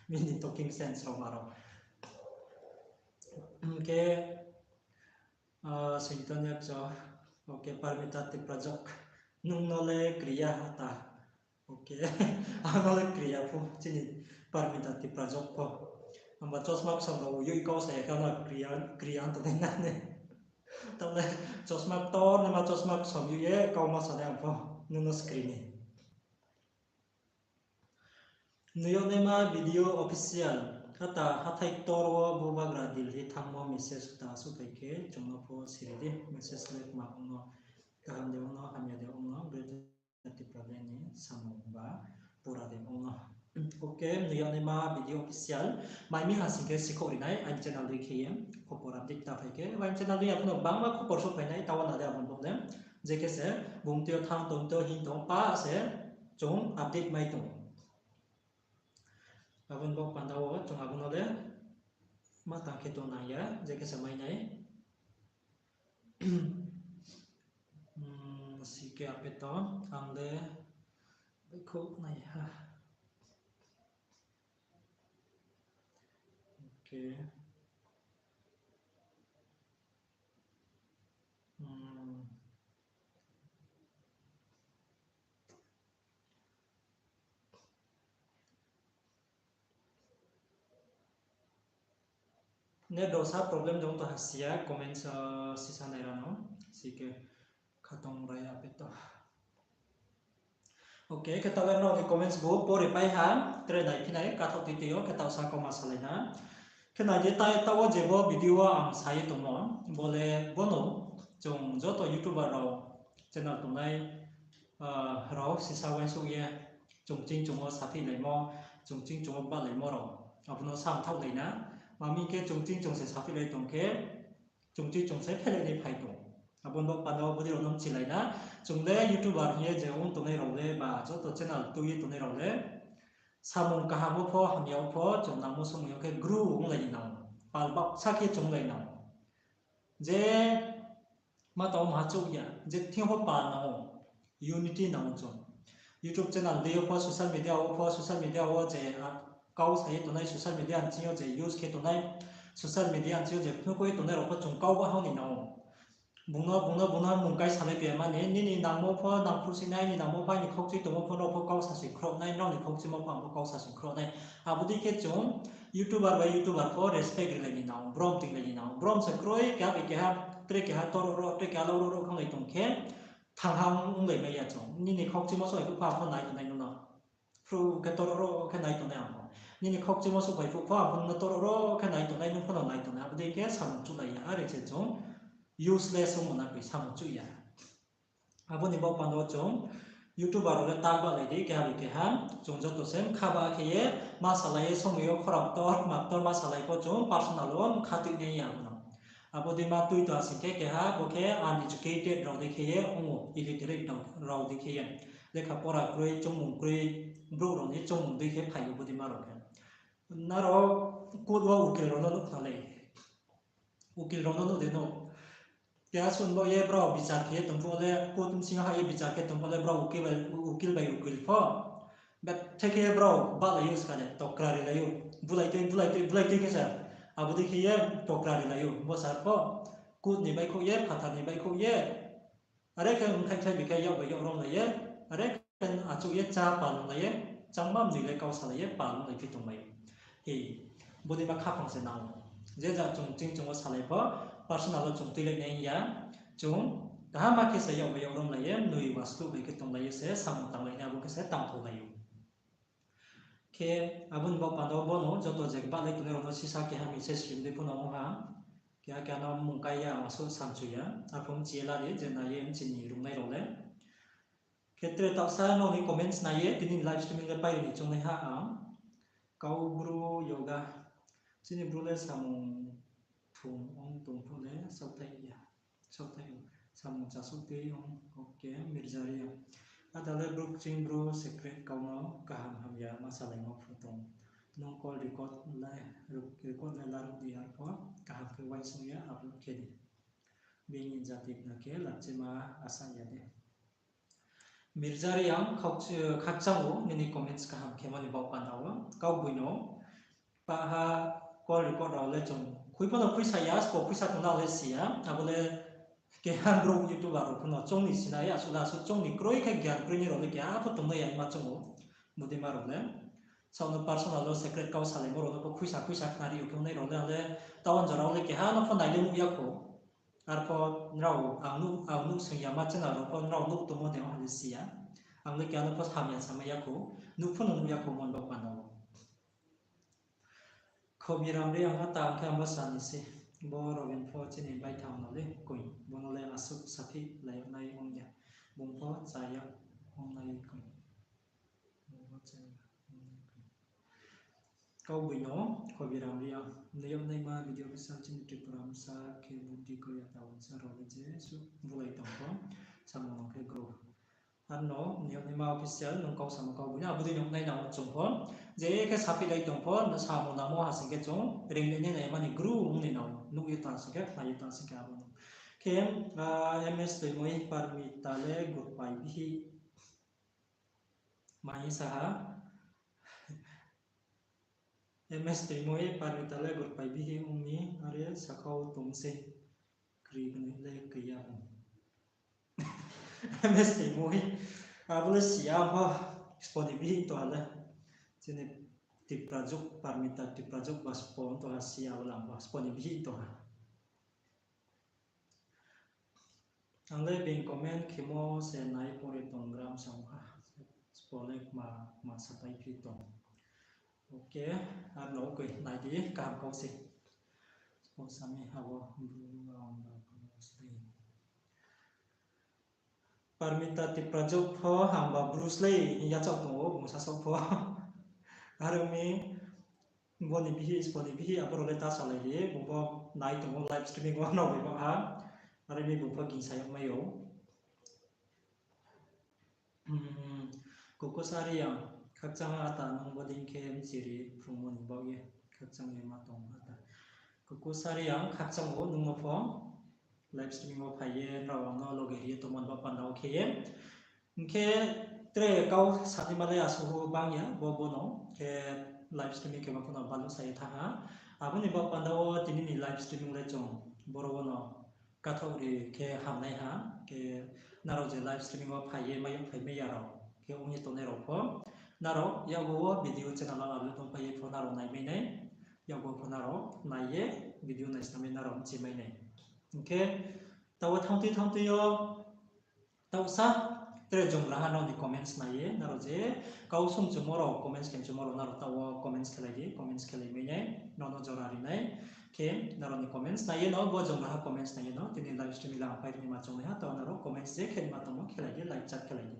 bini talking sense rao ma rao. Hing khe, Sointonya Cho, okay, Parmita Tiprajok, nung no le kri ya ha ta. Okay, ang no le kri ya pho, chini Parmita Tiprajok pho. Amba chosma ksom rao yoi kau sa ya khe ano kri ya, kri ya tong nai na ne. Tao le chosma ktor naima chosma ksom yoi ye kauma sa nai ang pho, nung no skri ni. Nuh yag naima video official, kata hathái ktor wo bubagra Delhi thanngmo message ta asuh phai khe chung no pho siri di, message le kma ong no, kaham de ong no, hamya de ong no, Greater Tipraland ni samung ba pura de ong no. Okay, nuh yag naima video official, mai mi ha sing khe sikhouh ri nai, aini channel dei khe ye, khobor update ta phai khe, aini channel dei ya pho no bangma khobor souhphai nai, taoh na de abo bo le, je khe se, bung tui yo thanng tong, tui yo hing tong, pa se, chung update mai tong. Abo ni bo panda wo chung abo no le ma tang khe tong nang ya, je khe se mai nai. C K Apeto, ang le baihkhouh nai ha. Okay. Net rao sa problem de ong tong ha si ya, comments sisa nai ra no, si khe khatong rai ya pe to. Okay, khe taoh le nrao ni comments bo pore pai ha, tre naiphi nai, kathaoh tui tui yo, khe taoh sa kauma salai na. Khe nai di, taoh wo je bo video wo ang sa ye tongmo, bo le bono chung joto YouTuber rao, channel tongnai rao sisa uaingsouh ye, chung ching chung wo saphihlaimo, chung ching chung wo bahlaimo rao, abo no samthaohlai na. Ma mi khe chung ching chung se saphihlai tong khe, chung ching chung se phehlai nai phai tong. Abo ni bo panda wo bodei rao no mchilai na. Chung le YouTuber hing ye je ong tongnai rao le, ba joto channel tui ye tongnai rao le, samung kaham wo pho, hamya wo pho, chung nangmo somoi yo khe gru onglai ni nang ou. Pal baksa khe chunglai nang ou. Je ma tong ha chouh ya, je thing pho pa nang ou, unity nang ou chung. YouTube channel dei yo pho, social media wo pho, social media wo je, ah, kau sa ye tongnai, social media ni ching yo je use khe tongnai, social media ni ching yo je phnuh khe tongnai rao pho chung kau ba hao ni nang ou. Bung no, bung no, bung no mung kai salai phi mani, nini nangmo pho nang phuh si nai, nini nangmo pho, nini khaukchui tongmo pho, nrao pho kau sa sing khroh nai, nrao ni khaukchuimo pho ang pho kau sa sing khroh nai. Abo dei khe chung YouTuber bai YouTuber pho respect rilai ni nang ou, brom tinglai ni nang ou. Brom se kroi, keha bai keha, tre keha toro ro, tre keha lau ro ro khanglai tong khe, thang ha ong, onglai mai ya chung. Nini khaukchuimo suh bai phuh pho ang pho nai tongnai nung no. Phruh khe toro ro khe nai tongnai ang pho. Nini khaukchuimo suh bai phuh pho ang pho nung no toro ro khe nai tongnai, nung pho no nai tongnai. Abo dei khe samung chuhlai ya, are se chung useless ongmo na koi samung chuh ya. Abo ni baoh panda wo chung YouTuber rao le ta bahlai di, keha bai keha. Chung joto se mkha ba khe ye, ma salai ye, somoi yo khorang ktor, kma ktor ma salai pho chung personal wo mkha tuinai ya abo no. Abo dei ma tui tong ha sing khe keha, bo khe uneducated rao dei khe ye ong ou, illiterate rao, rao dei khe ye. Lekha pora kroi, choungmung kroi, brouh rao ni choungmung dei khe phai ou bo dei ma rao khe. Nrao court wo ukil rao no nuh khnalei. Ukil rao no nuh de no. Keha suh bo ye brao bichar khe ye tong phuh le, court bsing ha ye bichar khe tong phuh le, brao ukil bai, ukil bai ukil pho. Bethe khe ye brao bahlai ou ska de, tokra rilai ou. Bulai tui, bulai tui, bulai tui khe se. Abo dei khe ye tokra rilai ou. Bo sar pho, court ni baihkhouh ye, phathar ni baihkhouh ye. Are khe mkhaihkhlai bi khe yak bai yak romlai ye, are khe achouh ye chá palunglai ye, changma mnoi le kau salai ye palunglai phi tongmai ou. Hi, bo dei ma khaphang se nang ou. Je ja chung ching chung wo salai pho, personal wo chung tuilai nai ya, chung kaham ma khe se yak bai yak romlai ye, mnoi wastuh bai khe tonglai ye se, samung tanglai nai abo khe se tangtholai ou. Khe abo ni baoh panda wo bo no joto je bahlai tongnai rao no sisa keha message ri dei pho no ong ha. Keha keha no mung kai ya, ang asuh samchu ya. Arphuh mchi ye la di, je nai ye mchi ni rungnai rao le. Khe tre taohsa nrao ni comments nai ye, tini ni live streaming le pai ri ni choungnai ha ang. Kau Bru Yoga. Chini Bru le samung thung ong tong phuh le saohthai ya. Saohthai, samung chasouh tui ong, okay, Mirza Reang. Ada le Bru kching Bru secret kau no kaham hamya ma salaimo phuh tong. Nung call record le, record le laruh di arpho, kaham khe uaingsouh ye upload khe di. Bini jati khna khe lachima asa ya de. Mirza Reang, khakchang ou nini comments kaham khemo ni baoh panda wo. Kaugboino, pah ha call record rao le chung khui pho no khuisa ya, sbo khuisa tong nang le si ya, abo le keha brouh YouTuber rao pho no choung ni sinai, asuh le asuh choung ni kroi khe gyan kroi ni rao le keha pho tongnai ya ma choung ou, bodei ma rao le. Saoh no personal wo secret kau salaimo rao no pho khuisa khuisa khnari yo khe ongnai rao le, ang le town jora wo le keha no pho nai le nuh ya khou. Arpho nrao ang nuh, ang nuh sing ya ma channel rao pho nrao nuh tongmo de ong ha le si ya. Ang le keha no pho hamya samai ya khou, nuh pho no nuh ya khou mon baoh panda wo. Khobiram Reang, ata ang khe ang bo sa ni se. Bo Robin pho chini baithang no le koi. Bo no le asuh saphi lai yag nai ong ya. Bung pho cha yag ong nai koi. Bung pho cha yag ong nai koi. Kaugboino, Khobiram Reang. Niyom naima video bsa chini Tripura bsa khe budi koi ya ta unsa rao le je suh bulai tong pho. Samung no khe gro. Arno, niyom naima official, nung kau samo kaugboino, abo dei nung nai nang chung pho. Je khe saphi lai tong pho, samung nangmo ha sing khe chung, ring le nai naimani gru ong ni nang, nuh ye tang sing khe, khnai ye tang sing khe abo no. Khe, ah, M S Toimoi Parmita le gurpai bihi. Mai sa ha. M S Toimoi Parmita le gurpai bihi ong mi, are sakhau tong se. Kri gnoi le kri ya ong. M S Toimoi. Abo le si ya pho, sbo ni bihi tong ha le. Chini Tiprajwk, Parmita Tiprajwk ba sbo tong ha si ya bo lam pho, sbo ni bihi tong ha. Ang le being comment khemo se nai pore tong gram sa ong ha. Sbo le kma, kma sapai phi tong. Okay, arno koi nai di, kaham kau se. Sbo sami habo, Bru ang ba Bru slei. Parmita Tiprajwk pho ang ba Bru slei hing yachaoh tong ou, bung sasaoh pho. Are ong mi, bo ni bihi, sbo ni bihi, abo rao le ta salai di, bung pho nai tong ou live streaming wo nrao bai ba ha. Are ong mi bung pho gingsa yag mai ou. Hmm, Kukusari ang, khakchang ata nung bodei khe mchiri phrungmo ni baoh ye, khakchang ye ma tong ata. Kukusari ang, khakchang ou nung no pho. Live streaming wo phai ye nrao ang no loge ri ye tongmo ni baoh panda wo khe ye. Hing khe tre kau sanaima le asuh bang ya, bo bo no khe live streaming khe ma pho no balu sa ye thanng ha. Abo ni baoh panda wo tini ni live streaming le chung boro wo no kathouh ri khe hamnai ha, khe nrao je live streaming wo phai ye mai phai mai ya rao, khe ong ye tongnai rao pho, nrao yakgu wo video channel wo upload tongpai ye pho nrao nai mai nai, yakgu pho nrao nai ye video naisnamai nrao mchi mai nai. Hing khe taoh wo thanngtui thanngtui yo, taoh sa tre jong raha nrao ni comments nai ye, nrao je kau songchumo rao comments khe chumo rao nrao taoh wo comments khelai di, comments khelai mai nai, nrao no jora ri nai. Khe nrao ni comments nai ye no, bo jong raha comments nai ye no, tini live stream ila ang pai ri ni ma chung nai ha, taoh nrao comments je khe ni ma tongmo khelai di, live chat khelai di.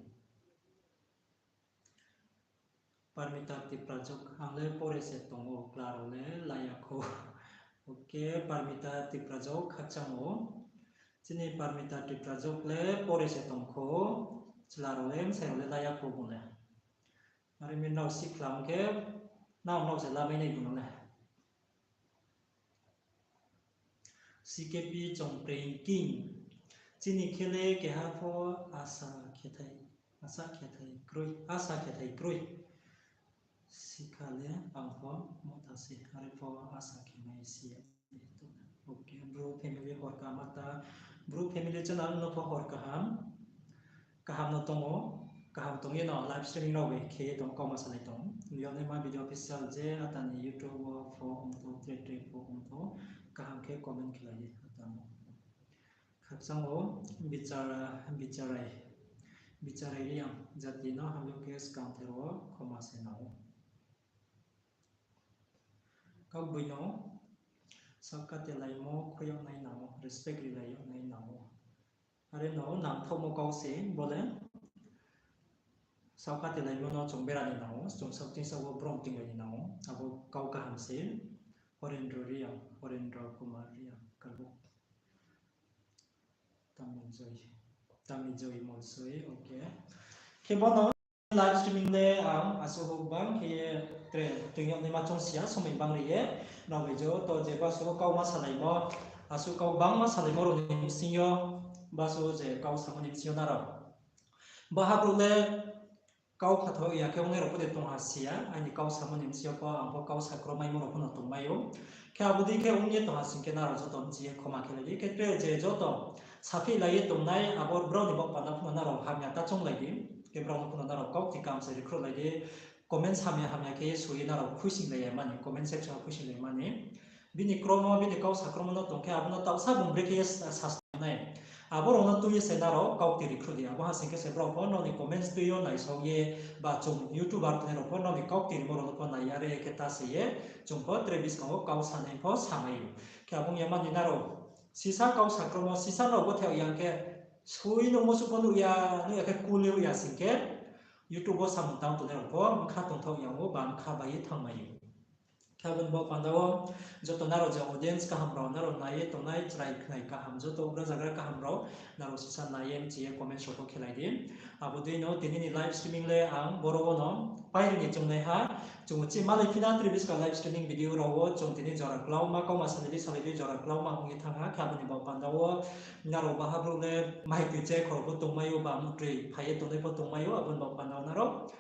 Parmita Tiprajok, ang le pore se tong ou, chla rao le la ya khou. Ok, Parmita Tiprajok, khakchang ou. Chini Parmita Tiprajok le pore se tong khou, chla rao le, bsai rao le la ya khou bung le. Are mi nrao sikhla ong khe, nrao nrao se la mai nai bung no le. C K P Chongpreng King. Chini khe le keha pho asa khe thai, asa khe thai kroi, asa khe thai kroi. Sikha le ang pho motha se, are pho asa khe mai si ya. Ok, Bru family hor kaham ta, Bru family channel no pho hor kaham. Kaham no tong ou, kaham tong ye no live streaming rao bai khe ye tong, kauma salai tong. Yagnaima Video Official je ata ni YouTube wo pho ongthou, tre tre pho ongthou, kaham khe comment khelai di ata no. Khakchang ou, bichara, bicharai, bicharai Reang, jati no hamyag khe skangther wo khoma se nang ou. Kaugboino, saohkatelaimo khui yag nai nang ou, respect rilai yag nai nang ou. Are no nangthaohmo kau se bo le, saohkatelaimo no chung bera ni nang ou, chung saohting saoh wo brom tinglai ni nang ou, abo kau kaham se. Horendro Reang, Horendro Kumar Reang, Kalbuk. Tami Joy, Tami Joy Molsoi, ok. Khe bo no live streaming le ang asuh bang khe ye tre toing yag naima chung si ya, somoi bang ri ye. Nrao bai joto je basu kauma salaimo, asuh kau bangma salaimo rao ni bsing yo, basu je kau samo ni bsing yo nrao baha brouh le kau khathao ya khe ongnai rao pho de tong ha si ya, aini kau samo ni bsing yo pho ang pho kau sakro maimo rao pho no tongmai ou. Khe abo dei khe ong ye tong ha sing khe nrao joto bchi ye khoma khelai di. Khe tre je joto saphihlai ye tongnai, abo brao ni baoh panda pho no nrao hamya ta chounglai di. Khe brao no pho no nrao kaukti kam se rikhruhlai di. Comments hamya hamya khe ye soi ye nrao khuisinglai ya mani, comment section wo khuisinglai mani. Bini kromo, bini kau sakromo no tong khe abo no taohsa bung brekhe ye sa-, sa- nai. Abo rao no tui ye se nrao kaukti rikhruh di. Abo ha sing khe se brao pho nrao ni comments tui yo naisao ye, ba chung YouTuber tongnai rao pho nrao ni kaukti rimo rao no pho nai ya, are khe ta se ye, chung pho tre buskang wo kau sanai pho samai ou. Khe abo ong ya mani nrao sisa kau sakromo, sisa nrao bo the ya khe, soi nungmo suh pho nuh ya, nuh ya khe kuli ya sing khe, YouTube wo samung tang tongnai rao pho bkha tongthaoh ya ou, ba bkha bai ye thanngmai ou. Khe abo ni baoh panda wo joto nrao je audience kaham rao, nrao nai ye tongnai chrai khnai kaham, joto ugra zagra kaham rao, nrao sisa nai ye mchi ye comments rao pho khelai di. Abo dei no tini ni live streaming le ang boro wo no pai ri ni choungnai ha. Chung uchih malai phi na tre buskang live streaming video rao wo chung tini jora klauma, kauma salai di salai di jora klauma ong ye thanng ha. Khe abo ni baoh panda wo nrao baha brouh le mahi tui che khoro pho tongmai ou, ba mutroi phai ye tongnai pho tongmai ou, abo ni baoh panda wo nrao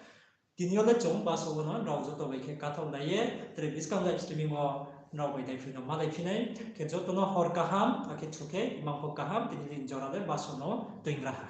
tini yo le chung baso wo no nrao joto bai khe kathaoh lai ye, tre buskang live streaming wo nrao bai daiphroi no malai phi nai, khe joto no hor kaham, akhe chu khe imang pho kaham, tini ni jora le baso no toing ra ha.